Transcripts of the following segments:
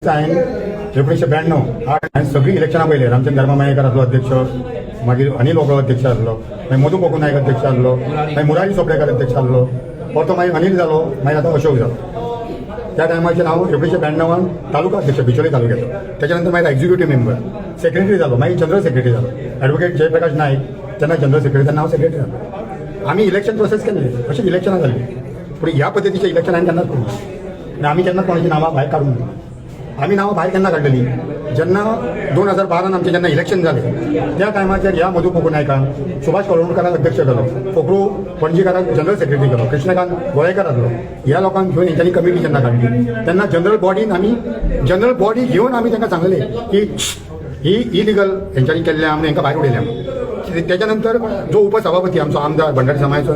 हांवें 1992 हांवें सगळीं इलेक्शनां पळयली. रामचंद्र धर्मा मयेकर आसलो अध्यक्ष, मागीर अनिल होगळो अध्यक्ष आसलो, मागीर मधू पोकू नायक अध्यक्ष आसलो, मागीर मुरारी चोपडेकर अध्यक्ष आसलो, परतो मागीर अनिल जालो, मागीर आतां अशोक जालो. त्या टायमाचेर हांव 1992 तालुका अध्यक्ष बिचोले तालुक्याचो. त्याच्या नंतर मागीर एक्झिक्युटीव मेंबर, सेक्रेटरी जालो, मागीर जनरल सेक्रेटरी जालो. ॲडवोकेट जयप्रकाश नाईक तेन्ना जनरल सेक्रेटरी, तेन्ना हांव सेक्रेटरी जालो. आमी इलेक्शन प्रोसेस केल्ले, अशें इलेक्शनां जाल्ली, पूण ह्या पद्दतीचें इलेक्शन हांवें केन्नाच पळोवंक ना आनी आमी केन्नाच कोणाची नांवां भायर काडूंक ना. आमी नांवां भायर केन्ना काडलेली? जेन्ना 2012न आमचें जेन्ना इलेक्शन जालें, त्या टायमाचेर ह्या मधू पोकू नायकान सुभाष कळवणकराक अध्यक्ष केलो, फोकरू पणजीकाराक जनरल सेक्रेटरी केलो, कृष्णकांत गोळेकर आसलो. ह्या लोकांक घेवन हेंच्यांनी कमिटी जेन्ना काडली, तेन्ना जनरल बॉडीन आमी जनरल बॉडी घेवन आमी तांकां सांगलें की ही इलिगल हेंच्यांनी केल्लें, आमी हेंकां भायर उडयल्या. त्याच्या नंतर जो उपसभापती आमचो आमदार, भंडारी समाजाचो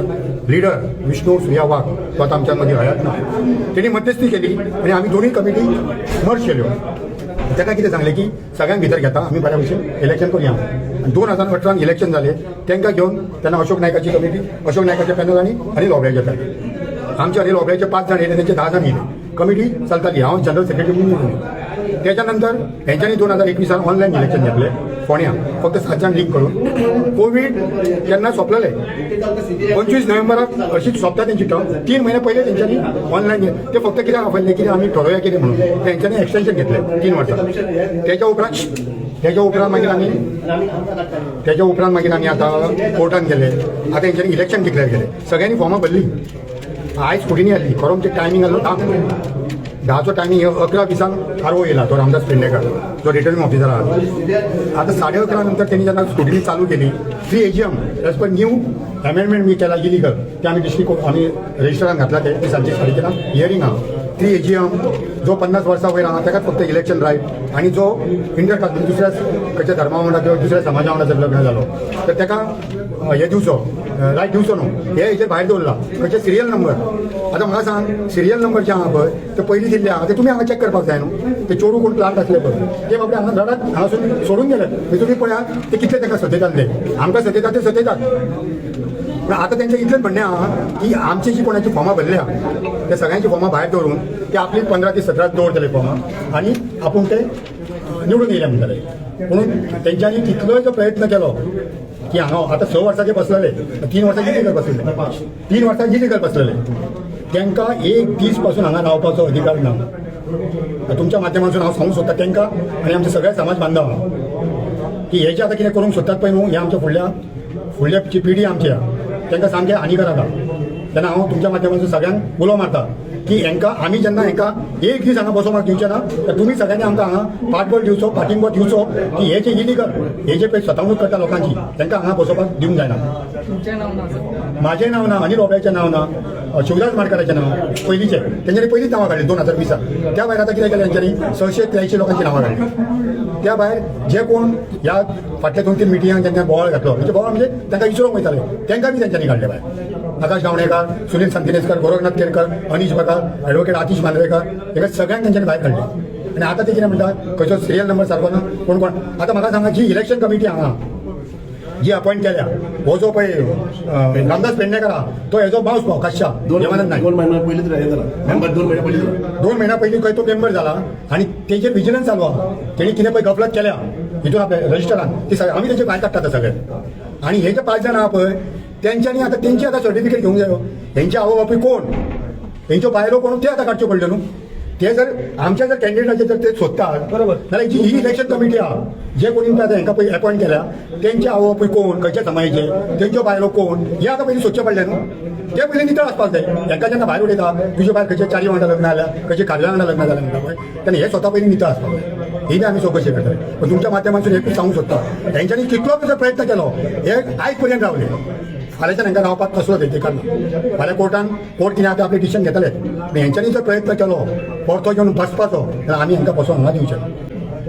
लिडर विष्णू सुर्या वाघ, तो आतां आमच्या मदीं हयात ना, तेणी मध्यस्थी केली आनी आमी दोनूय कमिटी मर्ज केल्यो. ताका कितें सांगलें की सगळ्यांक भितर घेता, आमी बऱ्या भशेन इलेक्शन करुया. आनी 2018न इलेक्शन जालें, तांकां घेवन तेन्ना अशोक नायकाची कमिटी, अशोक नायकाचे पॅनल आनी अनिल होबळ्याचे पॅनल. आमचे अनिल होबळ्याचे पांच जाण येयले, तेंचे 10 जाण येयले. कमिटी चलताली, हांव जनरल सेक्रेटरी म्हणून येयलो. त्याच्या नंतर हेंच्यांनी 2021न ऑनलायन इलेक्शन घेतले फोंड्या, फक्त सात जाण लीक करून. कोवीड केन्ना सोंपलेले, 25 नोव्हेंबराक अशीच सोंपता तेंची टर्म. 3 म्हयने पयले तेंच्यांनी ऑनलायन ते फक्त कित्याक आपयले? कितें आमी ठरोवया कितें म्हणून तेंच्यांनी एक्सटेन्शन घेतले 3 वर्सां. त्याच्या उपरांत मागीर आमी त्याच्या उपरांत मागीर आमी आतां कोर्टान गेले. आतां तेंच्यांनी इलेक्शन डिक्लेअर केलें, सगळ्यांनी फॉर्मां भरली. आयज स्कुटिनी आसली खरो, आमचें टायमींग आसलो 10, 10चो टायमींग. 11:20 आरओ येयला, तो रामदास पेडणेकर जो रिटर्निंग ऑफिसर आहा. आतां 11:30 नंतर तेणी जेन्ना स्कुटिनी चालू केली, 3 AGM as per new amendment मी केला इलिगल, ते आमी डिस्ट्रिक्ट आमी रजिस्टरान घातला. ते सांजचे 3:30 हियरींग आहा. 3 एजीएम, जो 50 वर्सां वयर आहा ताकाच फक्त इलेक्शन रायट आनी जो इंटर कास्ट म्हणजे दुसऱ्या खंयच्या धर्मा वांगडा किंवा दुसऱ्या समाजा वांगडा जर लग्न जालो तर ताका हे दिवचो, रायट दिवचो न्हू, हे हेचेर भायर दवरला. खंयचे सिरियल नंबर, आतां म्हाका सांग, सिरियल नंबर जे आहा पळय, ते पयलीं दिल्ले आहा, ते तुमी हांगा चॅक करपाक जाय न्हू. ते चोरू कोण प्लांट आसले पळय, ते बाबडे हांगा रडात हांगासून सोडून गेले. मागीर तुमी पळयात ते कितले ताका सतयताले. आमकां सतयतात ते सतयतात, पूण आतां तेंचें इतलेंच म्हणणें आहा की आमची जी कोणाची फॉर्मां भरल्या, त्या सगळ्यांची फॉर्मां भायर दवरून ते आपली 15 ते 17 दवरतले फॉर्मां आनी आपूण ते निवडून येयले म्हणटले. म्हणून तेंच्यांनी कितलोय जो प्रयत्न केलो की हांगा आतां 6 वर्सां ते बसलेले, 3 वर्सां इलिगल बसलेले, 3 वर्सां इलिगल बसलेले, तांकां एक दीस पासून हांगा रावपाचो अधिकार ना. तुमच्या माध्यमातून हांव सांगूंक सोदता तांकां आनी आमच्या सगळ्या समाज बांधवांक की हे जे आतां कितें करूंक सोदतात पळय न्हू, हे आमच्या फुडल्या फुडल्या जी पिढी आमची आहा तांकां सामकें हानिकारक आहा. तेन्ना हांव तुमच्या माध्यमातून सगळ्यांक उलो मारता की हेंकां आमी जेन्ना हेंकां एक दीस हांगा बसोवपाक दिवचे ना, तर तुमी सगळ्यांनी आमकां हांगा पाठबळ दिवचो, पाठिंबो दिवचो की हे जे इलिगल, हे जे पळय सतावणूक करता लोकांची, तांकां हांगा बसोवपाक दिवंक जायना. तुमचें नाव ना सर? माझें नांव ना, अनिल ओबळ्याचें नांव ना, शिवदास माडकराचें नांव पयलींचें. तेंच्यांनी पयलींच नांवां काडली 2020. त्या भायर आतां कितें केलें तेंच्यांनी? 683 लोकांची नांवां काडली. त्या भायर जे कोण ह्या फाटल्या दोन तीन मिटिंगांक तेंच्या बोवाळ घातलो, म्हणजे बोवाळ म्हणजे तांकां विचारूंक वयताले, तांकां बी तेंच्यांनी काडले भायर. आकाश गावणेकर, सुनील सांतिनेजकर, गोरखनाथ केरकर, अनिश बकार, ॲडव्होकेट आतिश मांद्रेकर, हेका सगळ्यांक तेंच्यांनी भायर काडले. आनी आतां ते कितें म्हणटात, खंयचो सिरियल नंबर सारको ना, कोण कोण. आतां म्हाका सांगा, जी इलेक्शन कमिटी हांगा जी अपॉइंट केल्या, हो जो पळय रामदास पेडणेकर आहा, तो हेजो मावस भाव काश्या देवानंद नायक. 2 महिना पयलींच हे जाला मेंबर, 2 महिना पयलीं जाला. 2 म्हयन्या पयलीं खंय तो मेंबर जाला आनी तेजेर विजिलन्स चालू आहा. तेणी कितें पळय गफलत केल्या हितून आपल्या रजिस्टरान, ती सगळे आमी तेजे भायर काडटात सगळे. आनी हे जे पांच जाण आहा पळय, तेंच्यांनी आतां तेंची आतां सर्टिफिकेट घेवंक जायो. हेंचे आवय बापूय कोण, हेंच्यो बायलो कोण, ते आतां काडच्यो पडल्यो न्हू. ते जर आमच्या जर कॅन्डिडेटाचे जर ते सोदतात, जाल्यार जी ही इलेक्शन कमिटी आहा, जे कोणी आतां हेंकां पळय अपॉयंट केल्या, तेंचे आवय बापूय कोण, खंयच्या समाजाचे, तेंच्यो बायलो कोण, हे आतां पयलीं सोदचें पडलें न्हू. ते पयलीं नितळ आसपाक जाय. हेंकां जेन्ना भायर उडयता, तुजे भायर खंयच्या चारी वांगडा लग्न जाल्या, खंयच्या खारव्या वांगडा लग्न जालें म्हणटा पळय, तेन्ना हे स्वता पयलीं नितळ आसपाक जाय. ही बी आमी चवकशी करतले. पण तुमच्या माध्यमातून एकूच सांगूंक सोदता, हेंच्यांनी कितलो जर प्रयत्न केलो, हे आयज पर्यंत रावले. फाल्यांच्यान हांकां रावपाक कसलो अधिकार ना. फाल्यां कोर्टान, कोर्ट कितें आतां आपलें डिसिजन घेतले. पूण हेंच्यांनी जर प्रयत्न केलो परतो घेवन बसपाचो, जाल्यार आमी हांकां बसोवन हांगा दिवचे ना.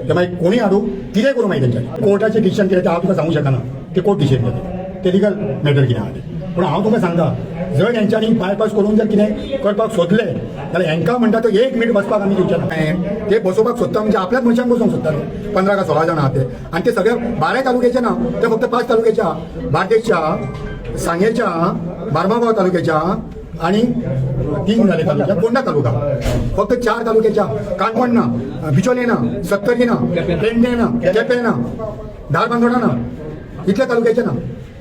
ते मागीर कोणूय हाडूं, कितेंय करूं. मागीर तेंच्यांनी कोर्टाचें डिसिजन कितें तें हांव तुका सांगूंक शकना. ते कोर्ट डिसिजन घेतले, ते लिगल मॅटर कितें आहा तें. पूण हांव तुका सांगता, जर हेंच्यांनी बायपास करून जर कितें करपाक सोदलें, जाल्यार हेंकां म्हणटा तो एक मिनट बसपाक आमी दिवचे ना. ते बसोवपाक सोदता म्हणजे आपल्याच मनशांक बसोवंक सोदता न्हू. 15 का 16 जाणां आहा ते आनी ते सगळे बाराय तालुक्याचे ना, ते फक्त पांच तालुक्याच्या, बार्देसच्या, सांगेच्या, बार्मागांव तालुक्याच्या. आणि तीन झाले तालुक्या. फोंडा तालुका फक्त चार तालुक्याच्या. काणकोण ना, बिचोले ना, सत्तरी ना, पेडणे ना, केपें ना, धारबांदोडा ना, इतल्या तालुक्याचे ना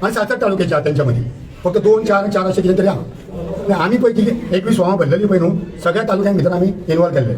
आणि सात आठ तालुक्याच्या. त्यांच्यामध्ये फक्त दोन चार चार अशे कितें तरी आहा. आमी पळय ती 21 फॉर्मां भरलेली पळय न्हू, सगळ्या तालुक्यां भितर आमी इन्वॉल्व केल्ले.